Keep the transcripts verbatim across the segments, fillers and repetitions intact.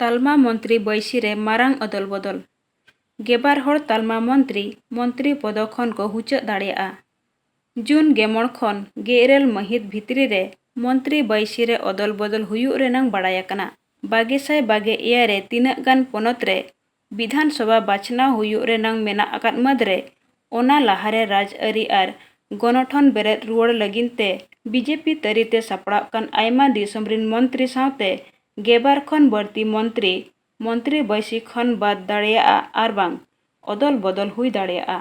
ᱛᱟᱞᱢᱟ ᱢᱚᱱᱛᱨᱤ ᱵᱟᱹᱭᱥᱤ ᱨᱮ ᱢᱟᱨᱟᱝ ᱚᱫᱚᱞ ᱵᱚᱫᱚᱞ᱾ ᱜᱮᱵᱟᱨ ᱦᱚᱲ ᱛᱟᱞᱢᱟ ᱢᱚᱱᱛᱨᱤ ᱢᱚᱱᱛᱨᱤ ᱯᱚᱫᱚ ᱠᱷᱚᱱ ᱠᱚ ᱦᱩᱪᱟᱹᱜ ᱫᱟᱲᱮᱭᱟᱜᱼᱟ᱾ ᱡᱩᱱ ᱜᱮᱞ ᱢᱚᱬᱮ ᱠᱷᱚᱱ ᱜᱮᱞ ᱤᱨᱟᱹᱞ ᱢᱟᱹᱦᱤᱛ ᱵᱷᱤᱛᱨᱤ ᱨᱮ ᱢᱚᱱᱛᱨᱤ ᱵᱟᱹᱭᱥᱤ ᱨᱮ ᱚᱫᱚᱞ ᱵᱚᱫᱚᱞ ᱦᱩᱭᱩᱜ ᱨᱮᱱᱟᱝ ᱵᱟᱲᱟᱭ ᱟᱠᱟᱱᱟ᱾ ᱵᱟᱜᱮ ᱥᱟᱭ ᱵᱟᱜᱮ ᱮᱭᱟᱭ ᱨᱮ ᱛᱤᱱᱟᱹᱜ ᱜᱟᱱ ᱯᱚᱱᱚᱛ ᱨᱮ ᱵᱤᱫᱷᱟᱱ ᱥᱚᱵᱷᱟ ᱵᱟᱪᱷᱱᱟᱣ ᱦᱩᱭᱩᱜ ᱨᱮᱱᱟᱝ ᱢᱮᱱᱟᱜ ᱟᱠᱟᱫ ᱢᱟᱹᱫᱽ ᱨᱮ ᱚᱱᱟ ᱞᱟᱦᱟᱨᱮ ᱨᱟᱡᱽᱟᱹᱨᱤ ᱟᱨ ᱜᱚᱱᱚᱴᱷᱚᱱ ᱵᱮᱨᱮᱫ ᱨᱩᱣᱟᱹᱲ ᱞᱟᱹᱜᱤᱫ ᱛᱮ ᱵᱤᱡᱮᱯᱤ ᱛᱟᱹᱨᱤᱛᱮ ᱥᱟᱯᱲᱟᱣ ᱠᱟᱱ ᱟᱭᱢᱟ ᱫᱤᱥᱚᱢ ᱨᱤᱱ ᱢᱚᱱᱛᱨᱤ ᱥᱟᱶᱛᱮ ᱜᱮᱵᱟᱨ ᱠᱷᱚᱱ ᱵᱟᱹᱲᱛᱤ ᱢᱚᱱᱛᱨᱤ ᱢᱚᱱᱛᱨᱤ ᱵᱟᱹᱭᱥᱤ ᱠᱷᱚᱱ ᱵᱟᱫ ᱫᱟᱲᱮᱭᱟᱜᱼᱟ ᱟᱨ ᱵᱟᱝ ᱚᱫᱚᱞ ᱵᱚᱫᱚᱞ ᱦᱩᱭ ᱫᱟᱲᱮᱭᱟᱜᱼᱟ᱾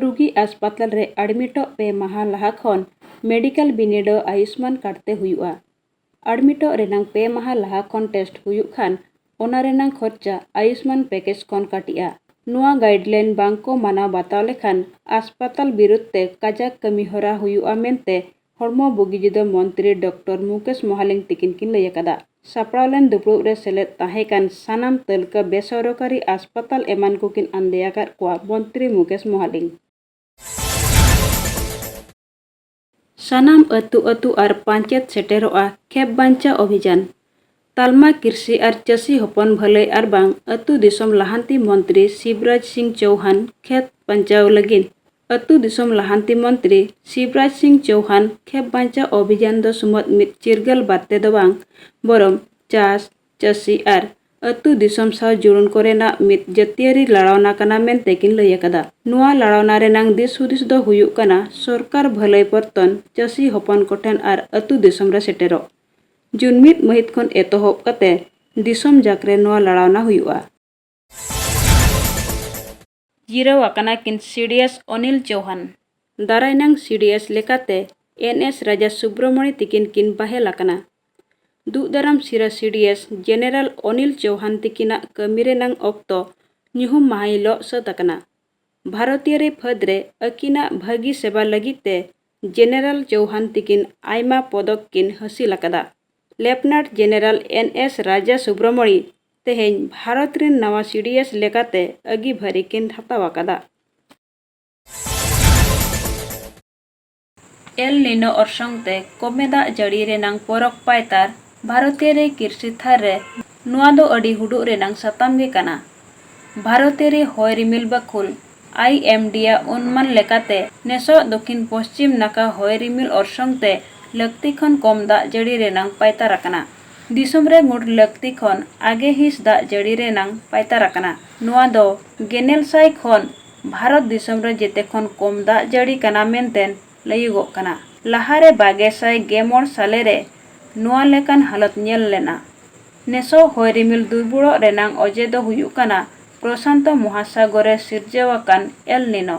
ᱨᱩᱜᱤ ᱟᱥᱯᱟᱛᱟᱞ ᱨᱮ ᱟᱰᱢᱤᱴᱚᱜ ᱯᱮ ᱢᱟᱦᱟ ᱞᱟᱦᱟ ᱠᱷᱚᱱ ᱢᱮᱰᱤᱠᱮᱞ ᱵᱤᱱᱤᱰ ᱟᱭᱩᱥᱢᱟᱱ ᱠᱟᱨᱰ ᱛᱮ ᱦᱩᱭᱩᱜᱼᱟ᱾ ᱟᱰᱢᱤᱴᱚᱜ ᱨᱮᱱᱟᱝ ᱯᱮ ᱢᱟᱦᱟ ᱞᱟᱦᱟ ᱠᱷᱚᱱ ᱴᱮᱥᱴ ᱦᱩᱭᱩᱜ ᱠᱷᱟᱱ ᱚᱱᱟ ᱨᱮᱱᱟᱝ ᱠᱷᱚᱨᱪᱟ ᱟᱭᱩᱥᱢᱟᱱ ᱯᱮᱠᱮᱡᱽ ᱠᱷᱚᱱ ᱠᱟᱹᱴᱤᱡᱼᱟ᱾ ᱱᱚᱣᱟ ᱜᱟᱭᱤᱰᱞᱟᱭᱤᱱ ᱵᱟᱝ ᱠᱚ ᱢᱟᱱᱟᱣ ᱵᱟᱛᱟᱣ ᱞᱮᱠᱷᱟᱱ ᱟᱥᱯᱟᱛᱟᱞ ᱵᱤᱨᱩᱫᱷ ᱛᱮ ᱠᱟᱡᱟᱠ ᱠᱟᱹᱢᱤ ᱦᱚᱨᱟ ᱦᱩᱭᱩᱜᱼᱟ ᱢᱮᱱᱛᱮ ᱦᱚᱲᱢᱚ ᱵᱩᱜᱤ ᱡᱩᱫᱟᱹ ᱢᱚᱱᱛᱨᱤ ᱰᱚᱠᱴᱚᱨ ᱢᱩᱠᱮᱥ ᱢᱚᱦᱟᱞᱤᱝ ᱛᱤᱠᱤᱱ ᱠᱤᱱ ᱞᱟᱹᱭ ᱟᱠᱟᱫᱟ᱾ ᱥᱟᱯᱲᱟᱣ ᱞᱮᱱ ᱫᱩᱯᱲᱩᱵ ᱨᱮ ᱥᱮᱞᱮᱫ ᱛᱟᱦᱮᱸ ᱠᱟᱱ ᱥᱟᱱᱟᱢ ᱛᱟᱹᱞᱠᱟᱹ ᱵᱮᱥᱚᱨᱚᱠᱟᱨᱤ ᱟᱥᱯᱟᱛᱟᱞ ᱮᱢᱟᱱ ᱠᱚᱠᱤᱱ ᱟᱱᱫᱮ ᱟᱠᱟᱫ ᱠᱚᱣᱟ ᱢᱚᱱᱛᱨᱤ ᱢᱩᱠᱮᱥ ᱢᱚᱦᱟᱞᱤᱝ᱾ ᱥᱟᱱᱟᱢ ᱟᱹᱛᱩ ᱟᱹᱛᱩ ᱟᱨ ᱯᱟᱧᱪᱟᱭᱮᱛ ᱥᱮᱴᱮᱨᱚᱜᱼᱟ ᱠᱷᱮᱯ ᱵᱟᱧᱪᱟᱣ ᱚᱵᱷᱤᱡᱟᱱ᱾ ᱛᱟᱞᱢᱟ ᱠᱨᱤᱥᱤ ᱟᱨ ᱪᱟᱹᱥᱤ ᱦᱚᱯᱚᱱ ᱵᱷᱟᱹᱞᱟᱹᱭ ᱟᱨ ᱵᱟᱝ ᱟᱹᱛᱩ ᱫᱤᱥᱚᱢ ᱞᱟᱦᱟᱱᱛᱤ ᱢᱚᱱᱛᱨᱤ ᱥᱤᱵᱨᱟᱡᱽ ᱥᱤᱝ ᱪᱳᱣᱦᱟᱱ ᱠᱷᱮᱛ ᱵᱟᱧᱪᱟᱣ ᱞᱟᱹᱜᱤᱫ ᱟᱹᱛᱩ ᱫᱤᱥᱚᱢ ᱞᱟᱦᱟᱱᱛᱤ ᱢᱚᱱᱛᱨᱤ ᱥᱤᱵᱨᱟᱡᱽ ᱥᱤᱝ ᱪᱳᱣᱦᱟᱱ ᱠᱷᱮᱯ ᱵᱟᱧᱪᱟᱣ ᱚᱵᱷᱤᱡᱟᱱ ᱫᱚ ᱥᱩᱢᱟᱹᱫ ᱢᱤᱫ ᱪᱤᱨᱜᱟᱹᱞ ᱵᱟᱨᱛᱮ ᱫᱚ ᱵᱟᱝ, ᱵᱚᱨᱚᱢ ᱪᱟᱥ, ᱪᱟᱹᱥᱤ ᱟᱨ ᱟᱹᱛᱩ ᱫᱤᱥᱚᱢ ᱥᱟᱶ ᱡᱩᱲᱩᱱ ᱠᱚᱨᱮᱱᱟᱜ ᱢᱤᱫ ᱡᱟᱹᱛᱤᱭᱟᱹᱨᱤ ᱞᱟᱲᱟᱣᱱᱟ ᱠᱟᱱᱟ ᱢᱮᱱᱛᱮ ᱠᱤᱱ ᱞᱟᱹᱭ ᱟᱠᱟᱫᱟ᱾ ᱱᱚᱣᱟ ᱞᱟᱲᱟᱣᱱᱟ ᱨᱮᱱᱟᱝ ᱫᱤᱥ ᱦᱩᱫᱤᱥ ᱫᱚ ᱦᱩᱭᱩᱜ ᱠᱟᱱᱟ ᱥᱚᱨᱠᱟᱨ ᱵᱷᱟᱹᱞᱟᱹᱭ ᱯᱚᱨᱛᱚᱱ ᱪᱟᱹᱥᱤ ᱦᱚᱯᱚᱱ ᱠᱚᱴᱷᱮᱱ ᱟᱨ ᱟᱹᱛᱩ ᱫᱤᱥᱚᱢ ᱨᱮ ᱥᱮᱴᱮᱨᱚᱜ᱾ ᱡᱩᱱ ᱢᱤᱫ ᱢᱟᱹᱦᱤᱛ ᱠᱷᱚᱱ ᱮᱛᱚᱦᱚᱵ ᱠᱟᱛᱮ ᱫᱤᱥᱚᱢ ᱡᱟᱠ ᱨᱮ ᱱᱚᱣᱟ ᱞᱟᱲᱟᱣᱱᱟ ᱦᱩᱭᱩᱜᱼᱟ᱾ ᱡᱤᱨᱟᱹᱣ ᱟᱠᱟᱱᱟ ᱠᱤᱱ ᱥᱤ ᱰᱤ ᱮᱥ ᱚᱱᱤᱞ ᱪᱳᱣᱦᱟᱱ᱾ ᱫᱟᱨᱟᱭᱱᱟᱝ ᱥᱤ ᱰᱤ ᱮᱥ ᱞᱮᱠᱟᱛᱮ ᱮᱱ ᱮᱥ ᱨᱟᱡᱟ ᱥᱩᱵᱨᱚᱢᱚᱬᱤ ᱛᱤᱠᱤᱱ ᱠᱤᱱ ᱵᱟᱦᱮᱞ ᱟᱠᱟᱱᱟ᱾ ᱫᱩᱜ ᱫᱟᱨᱟᱢ ᱥᱤᱨᱟᱹ C D S general Anil Chauhan ᱛᱤᱠᱤᱱᱟᱜ ᱠᱟᱹᱢᱤ ᱨᱮᱱᱟᱝ ᱚᱠᱛᱚ ᱧᱩᱦᱩᱢ ᱢᱟᱦᱟ ᱦᱤᱞᱚᱜ ᱥᱟᱹᱛ ᱟᱠᱟᱱᱟ᱾ ᱵᱷᱟᱨᱚᱛᱤᱭᱟᱹᱨᱤ ᱯᱷᱟᱹᱫᱽ ᱨᱮ ᱟᱹᱠᱤᱱᱟᱜ ᱵᱷᱟᱹᱜᱤ ᱥᱮᱵᱟ ᱞᱟᱹᱜᱤᱫ ᱛᱮ ᱡᱮᱱᱟᱨᱮᱞ ᱪᱳᱣᱦᱟᱱ ᱛᱤᱠᱤᱱ ᱟᱭᱢᱟ ᱯᱚᱫᱚᱠ ᱠᱤᱱ ᱦᱟᱹᱥᱤᱞ ᱟᱠᱟᱫᱟ᱾ ᱞᱮᱯᱷᱴᱮᱱᱟᱱᱴ ᱡᱮᱱᱟᱨᱮᱞ ᱮᱱ ᱮᱥ ᱨᱟᱡᱟ ᱥᱩᱵᱨᱚᱢᱚᱬᱤ ᱛᱮᱦᱮᱧ ᱵᱷᱟᱨᱚᱛ ᱨᱮᱱ ᱱᱟᱣᱟ ᱥᱤ ᱰᱤ ᱮᱥ ᱞᱮᱠᱟᱛᱮ ᱟᱹᱜᱤᱵᱷᱟᱹᱨᱤ ᱠᱤᱱ ᱦᱟᱛᱟᱣ ᱟᱠᱟᱫᱟ᱾ ᱮᱞ ᱱᱤᱱᱳ ᱚᱨᱥᱚᱝ ᱛᱮ ᱠᱚᱢᱮ ᱫᱟᱜ ᱡᱟᱹᱲᱤ ᱨᱮᱱᱟᱝ ᱯᱚᱨᱚᱠ ᱯᱟᱭᱛᱟᱨ ᱵᱷᱟᱨᱚᱛᱤᱭᱟᱹᱨᱤ ᱠᱤᱨᱥᱤ ᱛᱷᱟᱨ ᱨᱮ ᱱᱚᱣᱟ ᱫᱚ ᱟᱹᱰᱤ ᱦᱩᱰᱩᱜ ᱨᱮᱱᱟᱝ ᱥᱟᱛᱟᱢ ᱜᱮ ᱠᱟᱱᱟ᱾ ᱵᱷᱟᱨᱚᱛᱤᱭᱟᱹᱨᱤ ᱦᱚᱭ ᱨᱤᱢᱤᱞ ᱵᱟᱹᱠᱷᱩᱞ, ᱟᱭ ᱮᱢ ᱰᱤ ᱟᱜ ᱚᱱᱩᱢᱟᱱ ᱞᱮᱠᱟᱛᱮ, ᱱᱮᱥᱚᱜ ᱫᱚᱠᱷᱤᱱ ᱯᱚᱥᱪᱤᱢ ᱱᱟᱠᱷᱟ ᱦᱚᱭ ᱨᱤᱢᱤᱞ ᱚᱨᱥᱚᱝ ᱛᱮ ᱞᱟᱹᱠᱛᱤ ᱠᱷᱚᱱ ᱠᱚᱢ ᱫᱟᱜ ᱡᱟᱹᱲᱤ ᱨᱮᱱᱟᱝ ᱯᱟᱭᱛᱟᱨ ᱟᱠᱟᱱᱟ᱾ ᱫᱤᱥᱚᱢ ᱨᱮ ᱢᱩᱲ ᱞᱟᱹᱠᱛᱤ ᱠᱷᱚᱱ ᱟᱜᱮ ᱦᱤᱸᱥ ᱫᱟᱜ ᱡᱟᱹᱲᱤ ᱨᱮᱱᱟᱝ ᱯᱟᱭᱛᱟᱨ ᱟᱠᱟᱱᱟ᱾ ᱱᱚᱣᱟ ᱫᱚ ᱜᱮᱱᱮᱞ ᱥᱟᱭ ᱠᱷᱚᱱ ᱵᱷᱟᱨᱚᱛ ᱫᱤᱥᱚᱢ ᱨᱮ ᱡᱮᱛᱮ ᱠᱷᱚᱱ ᱠᱚᱢ ᱫᱟᱜ ᱡᱟᱹᱲᱤ ᱠᱟᱱᱟ ᱢᱮᱱᱛᱮ ᱞᱟᱹᱭᱩᱜᱚᱜ ᱠᱟᱱᱟ᱾ ᱞᱟᱦᱟᱨᱮ ᱵᱟᱜᱮ ᱥᱟᱭ ᱜᱮᱢᱚᱬ ᱥᱟᱞᱮ ᱨᱮ ᱱᱚᱣᱟ ᱞᱮᱠᱟᱱ ᱦᱟᱞᱚᱛ ᱧᱮᱞ ᱞᱮᱱᱟ᱾ ᱱᱮᱥᱚᱜ ᱦᱚᱭ ᱨᱤᱢᱤᱞ ᱫᱩᱨᱵᱚᱲᱚᱜ ᱨᱮᱱᱟᱝ ᱚᱡᱮ ᱫᱚ ᱦᱩᱭᱩᱜ ᱠᱟᱱᱟ ᱯᱨᱚᱥᱟᱱᱛᱚ ᱢᱚᱦᱟᱥᱟᱜᱚᱨ ᱨᱮ ᱥᱤᱨᱡᱟᱹᱣ ᱟᱠᱟᱱ ᱮᱞ ᱱᱤᱱᱳ᱾